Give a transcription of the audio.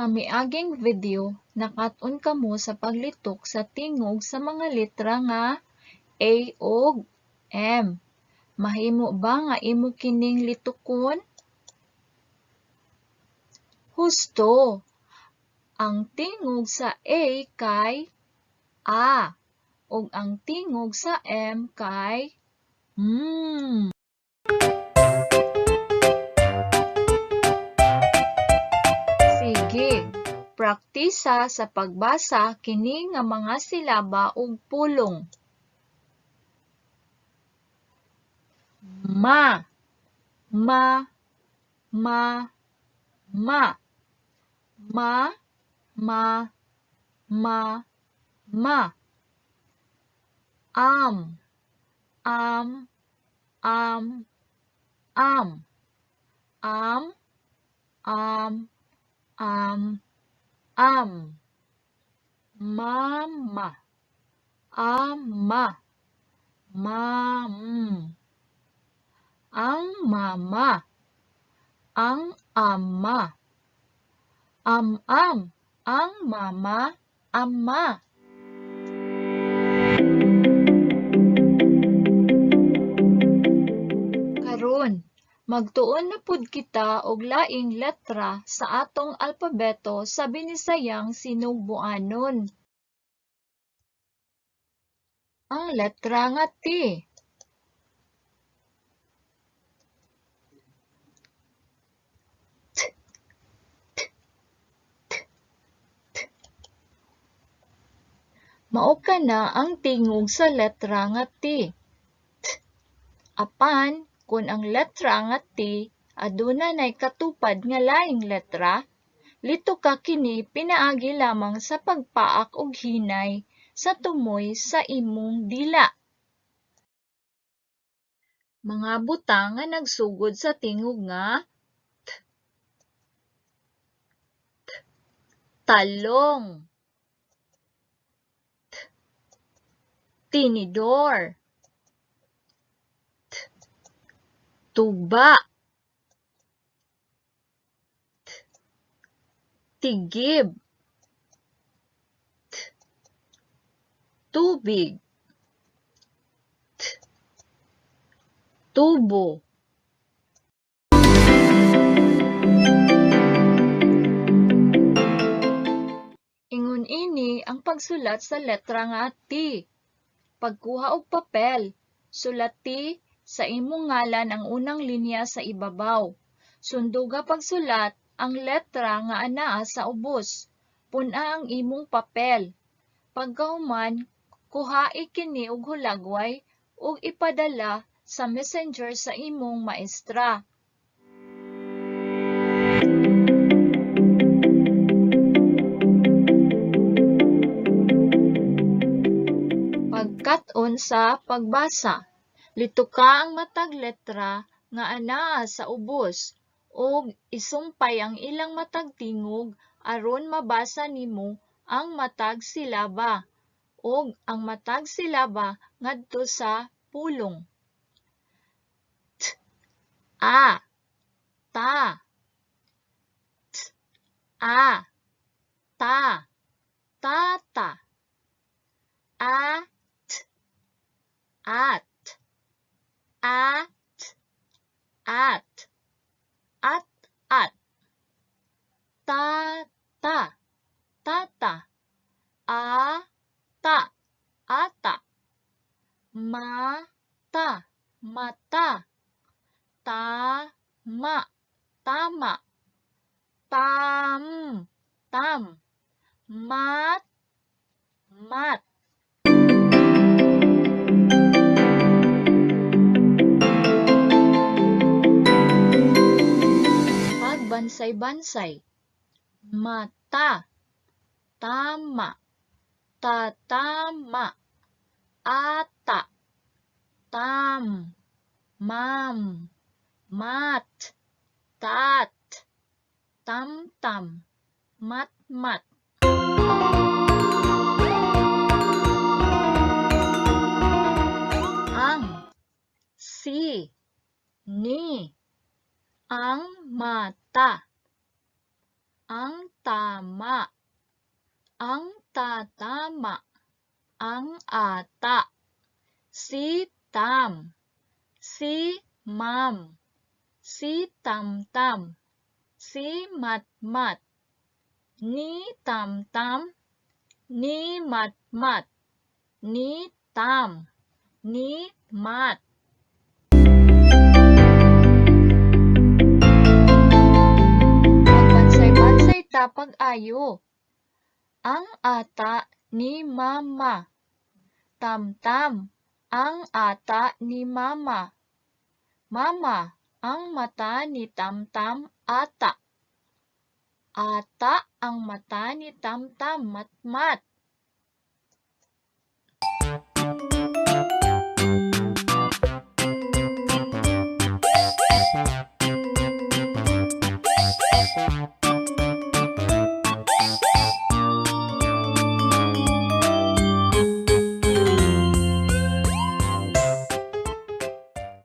Sa miaging video, nakat-on kamo sa paglitok sa tingog sa mga letra nga A ug M. Mahimo ba nga imo kining litokon? Husto! Ang tingog sa A kay A ug ang tingog sa M kay M. Sige, praktisa sa pagbasa kini nga mga silaba ug pulong. Ma, ma, ma, ma. Ma, ma, ma, ma. Am, am, am, am. Am, am, am, am. Mama, ama, mam. Ang mama, ang ama. Am-am, ang mama, ama. Karon, magtuon na pud kita og laing letra sa atong alpabeto sa Binisayang Sinugbuanon. Ang letra nga T. T, T, T, T. Mao kana ang tingog sa letra nga T. T. Apan, kun ang letra nga T aduna nay katupad nga laing letra, litoka kini pinaagi lamang sa pagpaak og hinay sa tumoy sa imong dila. Mga butang nga nagsugod sa tingog nga T. T. Talong. T. Tinidor. T. Tuba. T. Tigib. T. Tubig. T. Tubo. Ingon ini ang pagsulat sa letra nga T. Pagkuha og papel, sulat T sa imong ngalan ang unang linya sa ibabaw. Sunduga pagsulat ang letra nga anaa sa ubos. Pun-a ang imong papel. Pagkahuman, kuhae kini og hulagway ug ipadala sa Messenger sa imong maestra. Pagkat-on sa pagbasa. Litoka ang matag letra nga anaa sa ubos ug isumpay ang ilang matag tingog aron mabasa nimo ang matag silaba ug ang matag silaba ngadto sa pulong. T, A, ta. T, A, ta, tata. A, t, at. At, at, at, at. Ta, ta, tata. A, ta, ata. Ma, ta, mata. Ta, ma, tama. Tam, tam. Mat, mat. Pagbansay-bansay. Mata, tama, tatama, ata, tam, mam, mat, tat, tam-tam, mat-mat. Ang, si, ni, ang mata, Ang tama, ang tatama, ang ata. Si Tam, si Mam, si Tamtam, si Matmat, ni Tamtam, ni Matmat, ni Tam, ni Mat. Magbansay-bansay ta pag-ayo. Ang ata ni Mama. Tamtam, ang ata ni Mama. Mama, ang mata ni Tamtam ata. Ata ang mata ni Tamtam matmat.